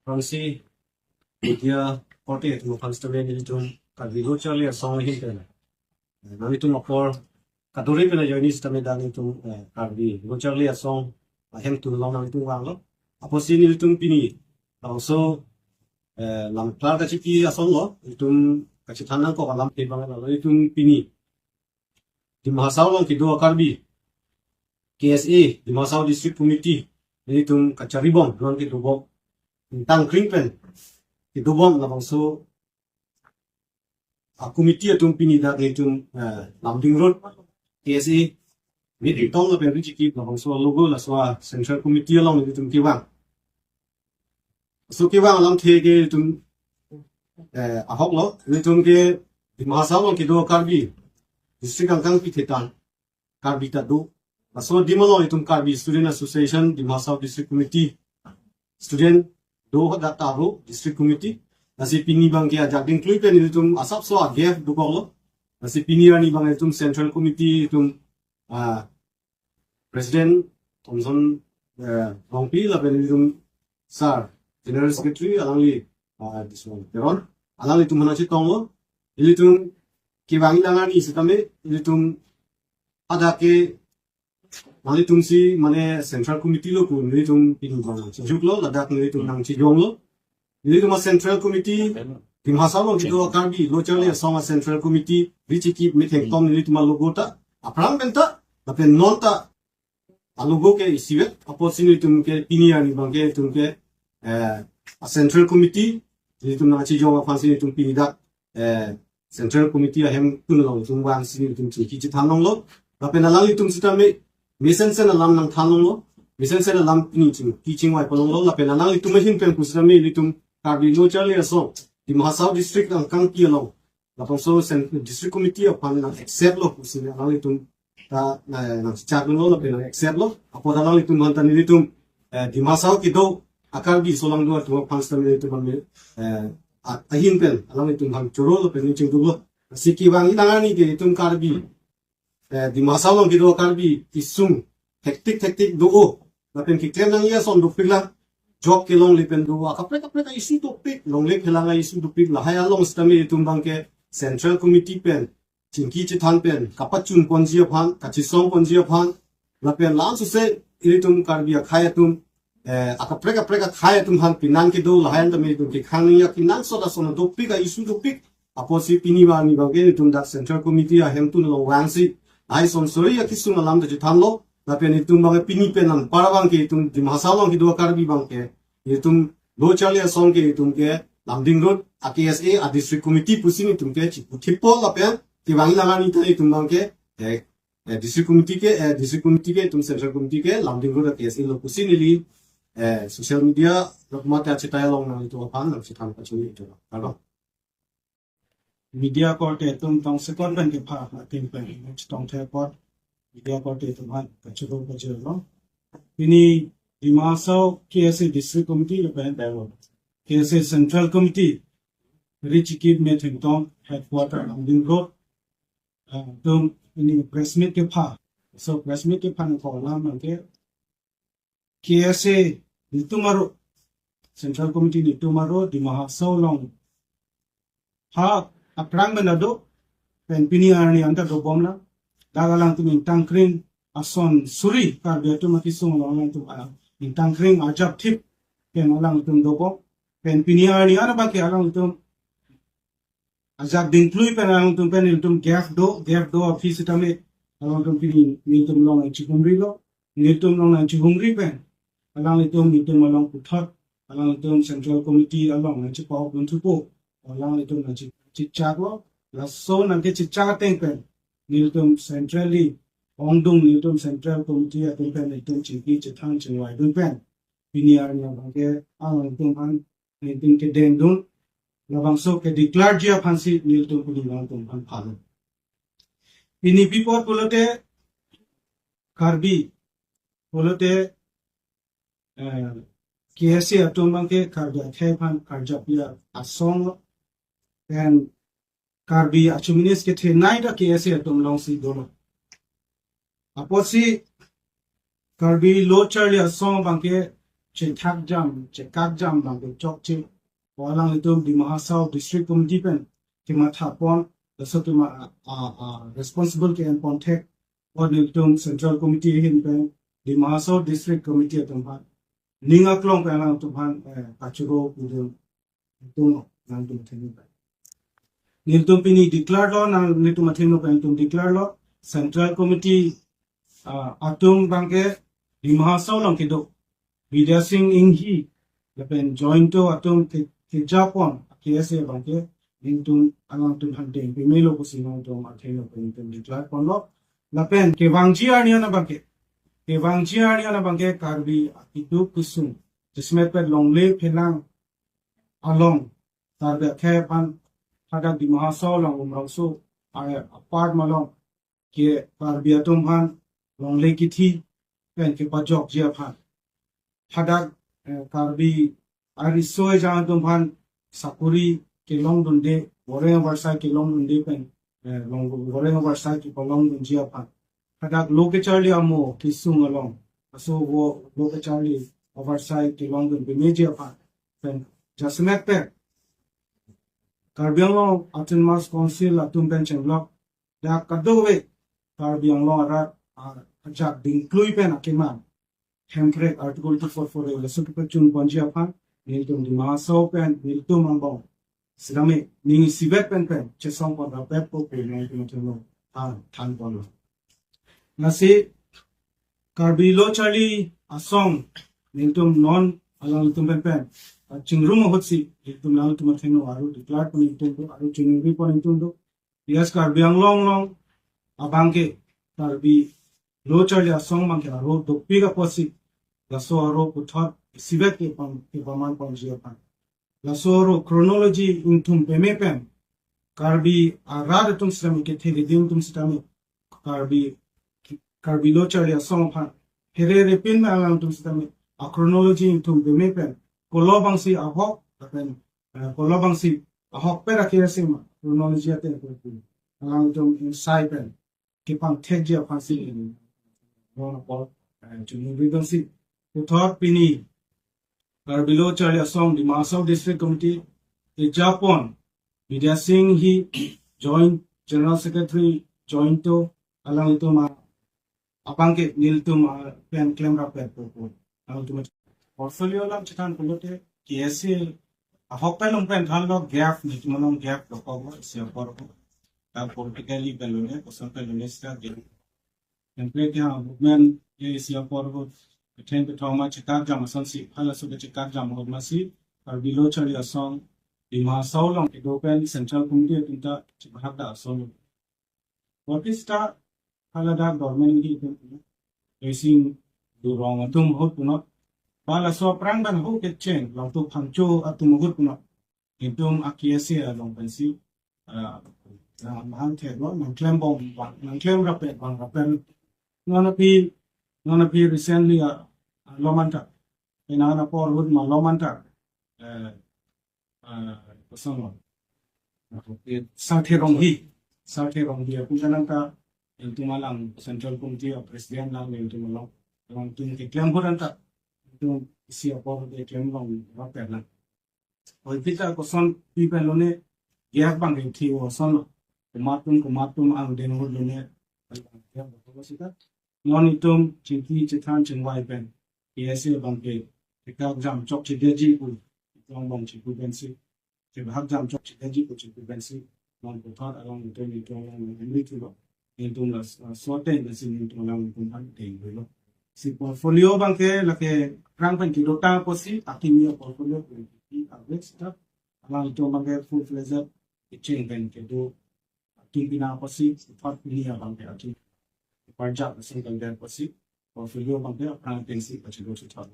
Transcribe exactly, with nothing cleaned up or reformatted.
Aphrangsi media korte atum aphan sitame nelitum Karbi Lo Charli Asong ahin pen, eh, nanglitum apor kaduri pen ajoine sitame dak nelitum, eh, Karbi Lo Charli Asong ahem atum along nanglitum vanglo. Apotsi nelitum pini labangso, eh, lam klar kachipi asonlo, nelitum kachethan nangkok alamthe abang lo, nelitum pini Dima Hasao along kedo a-Karbi, K S A, Dima Hasao District Committee, nelitum kacharibom, non kedobom, ingtangkring pen kedobom labangso a-committee atum pini dak nelitum, eh, Lumding Road, K S A meeting tong lapen richikip labangso logo laso a-Central Committee along nelitum kevang. So kevang alamthe ke nelitum, eh, ahok lo, nelitum ke Dima Hasao along kedo Karbi, district angkang pi thetan, Karbi ta do. Laso adim along nelitum Karbi Student Association, Dima Hasao District Committee, student do hadak ta aro District Committee. Lasi pini abang ke ajak dingklui pen nelitum asapso a-gap dokoklo. Lasi pini arni abang nelitum Central Committee nelitum, ah, President Thomson, eh, Rongpi lapen nelitum Sir, General Secretary, alangli, ah, this one, Teron, alanglitum aphan nangchetonglo. Nelitum kevang ilang arni sitame, nelitum hadak ke, nanglitum si mane Central Committee lo pu nelitum pini abang nangchejoklo, ladak nelitum nangchejonglo. Nelitum a-Central Committee, Dima Hasao along kedo a-Karbi Lo Charli Asong a-Central Committee richikip meeting tong nelitum a-logo ta, aphrang pen ta, lapen non ta, a-logo ke isivet, apotsi nelitum ke pini arni abang ke nelitum ke, eh, a-Central Committee, nelitum nangchejong aphansi nelitum pini dak, eh, Central Committee ahem atum along nelitum vangsi nelitum chingki chethan longlo. Lapen alanglitum sitame mesensen alam nangthan longlo. Mesensen alam pini chingki chingvai pon longlo. Lapen alanglitum ahin pen pu sitame nelitum Karbi Lo Charli Asong, Dima Hasao District angkang pi along labangso Cen-, District Committee aphan nang-accept lo pusi alanglitum ta, eh, nangchechak lo lapen nang-accept lo. Apot alanglitum aphan ta nelitum, eh, Dima Hasao kedo a-Karbi aso along do atum aphan sitame nelitum aphan, eh, a-, ahin pen alanglitum aphan choro lapen nelitum chingduk lo. Si kevang ilang arni ke itum Karbi, eh, Dima Hasao along kedo Karbi kesung hektik hektik do-o. Lapen keklem nangji ason dopik lang. Job ke longle pen do, akaprek kaprek a-issue dopik, longle phelang a-issue dopik, lahai along sitame itum abang ke Central Committee pen chingki chethan pen kapachun ponji aphan, kachesong ponji aphan, lapen lam suse ilitum Karbi akhei atum, eh, akaprek kaprek akhei atum aphan penang kedo lahai an tame itum kekhang nangji akenangsot ason dopik, a-issue dopik. Apotsi pini arni abang ke itum dak Central Committee ahem atum along vangsi, lahai son suri akesung alam ta chethanlo. Lapen itum abang pini pen anpar abang ke itum Dima Hasao along kedo Karbi abang ke itum Lo Charli Asong ke itum ke Lumding Road a-K S A a-District Committee pusi itum ke chipu thipo lapen kevang ilang arni ta itum abang ke, eh, eh, District Committee ke, eh, District Committee ke itum Central Committee ke Lumding Road a-K S A lo pusi neli, eh, social media lok mate achetai along nangtum aphan nangchethan pachini itum. Kardom. Media korte atum tongsekot pen kepha atin pen chetongthe apot media korte atum aphan kachoro kajirlo. Pini Dima Hasao K S A District Committee lapen K S A Central Committee richikip meeting tong headquarter Lumding Road, ah, atum pini press meet kepha. So press meet kepha nangkok alam abang ke K S A nelitum aro, Central Committee nelitum aro, Dima Hasao along ha aphrang pen ado, pen pini arni anta dobom lang. Dak alangtum ingtangkring ason suri Karbi atum akesung along alangtum, ah, ingtangkring ajapthip pen alangtum dobom. Pen pini arni an abang ke alangtum ajak dingklui pen alangtum pen nelitum gap do, gap do aphi sitame alangtum pini nelitum along nangchihumrilo, nelitum along nangchihumri pen alanglitum nelitum along puthot alanglitum Central Committee along nangchipahok dunthupo, alanglitum nangchichaklo. Laso nangkechechak ateng pen nelitum centrally ongdung, nelitum Central Committee atum pen nelitum chingki chethan chingvaidun pen pini arni abang ke alangtum aphan nelitum kedengdun, labangso kedeclare ji aphansi nelitum pini alangtum aphan phalo. Pini pi apot pulote Karbi pulote, eh, K S A atum abang ke Karbi akhei aphan karjap ya asong lo, pen Karbi a-chauvinist kethenei ta K S A atum alongsi dolo. Apotsi Karbi Lo Charli Asong abang ke chethak jam, chekak jam abangke chokche. Alanglitum Dima Hasao District Committee pen kematha pon, laso kema, a, a, responsible ke-en pon thek. Alanglitum Central Committee ahin pen Dima Hasao District Committee atum aphan ning aklong pen alangtum aphan, eh, kachoro pudun tum nangtum athengno pen. Nelitum pini declare lo, nanglitum athengno pen nelitum declare lo. Central Committee, ah, atum abangke Dima Hasao along kedo Bidya Sing Enghi lapen Jointo atum ke, keja pon K S A abangke nelitum alangtum aphan deng pemelo pusi nangtum athengno pen nelitum declare ponlo. Lapen kevangji arni an abangke, kevangji arni an abangke Karbi akeduk kesung, jasemet pen longle phelang along Karbi akhei aphan, hadak Dima Hasao along Umrangso a-, apart malom ke Karbi atum aphan longle kithi pen kepajokji aphan, hadak, eh, Karbi ariso ejang atum aphan sakori kelongdunde, goreng avarsai kelongdunde pen, eh, long, goreng avarsai kepalongdunji aphan, hadak lo kecharli amo kesung along, laso vo lo kecharli avarsai kelongdun pemeji aphan pen, jasemet pen Karbi Anglong Autonomous Council atum pen chenglok dak kadokave Karbi Anglong arat, ah, ajak dingklui pen akemang hemkrek Article two four four A laso kepachun ponji aphan nelitum Dima Hasao pen nelitum angbong sitame ning isivet pen pen chesong pon rapet po pu nelitum than, than ponlo. Lasi Karbi Lo Charli Asong nelitum non alangtum pen pen, ah, chingrum ahutsi nelitum alangtum athengno aro declare pon nelitum do, aro chingri pon nelitum do. Yes, Karbi Anglong along abangke Karbi Lo Charli Asong abangke aro dopik apotsi laso aro puthot isivet kepam, kepaman ponji aphan, laso aro chronology ingthum peme pen Karbi arat atum sitame, kethe keding atum sitame, Karbi, Karbi Lo Charli Asong aphan pherere pin me alangtum sitame a-chronology ingthum peme pen kolo abangsi ahok lapen, eh, kolo abangsi ahokpet akhei asima chronology ate alangtum ingsai pen kepangthekji aphansi non apor, eh, chuningri dongsi. Puthot pini Karbi Lo Charli Asong Dima Hasao District Committee keja pon Bidya Sing Enghi, Joint General Secretary, Jointo, alanglitum a, abangke nelitum, ah, pen klem rapet po pu. Alangtum portfolio alam chethan pulote K S A ahok pen along pen thanlo, gap nelitum along gap dokok lo isi apor ko. Ta politically pen lone, koson pen lone sita gap. Template ya movement ye isi apor ko, ketheng kethom ma chekak jam asonsi, halaso ke chekak jam ahut masi Karbi Lo Charli Asong Dima Hasao along kedo pen Central Committee atum ta chibahak da ason. Baptista haladak dormen di itum puno. Racing durong atum ahut puno. Balaso aphrang pen ho kecheng, Langtuk Phangcho atum ahut puno. Itum a-K S A along pensi, ah, ah, mahang thek lo, nangklem bom bang, nangklem rapet bang rapet. Non aphi, non aphi recently, ah, ah, lo manta. Ena na por ahut ma lo manta. Eh, ah, koson lo. Sarthe Ronghi. Sarthe Ronghi atum ta nangta, itum alang Central Committee a-president lang itum along. Alangtum keklem ahut anta, itum isi apor keklem along rapet lang. Oi pita koson pi pen lone gap abang ke thi ason lo. Komat atum, komat atum angdeng ahut lone. Gap abang ko sita. Non itum chingki chethan chingvai pen K S A abangke chekak jam chokchedetji pu itum angbong chipu pensi, chebahak jam chokchedetji pu chipu pensi, non puthot along itum itum along henry thulo. Itum la, ah, sorte pensi itum along itum aphan deng lo. Si portfolio abangke lake aphrang pen kedo tang apotsi akimi portfolio pen ki average ta alangtum abangke full-fledged kecheng pen kedo atum pina apotsi, puthot pini abangke atum parjak asing kangder apotsi, portfolio abangke aphrang pensi pachelo chithot.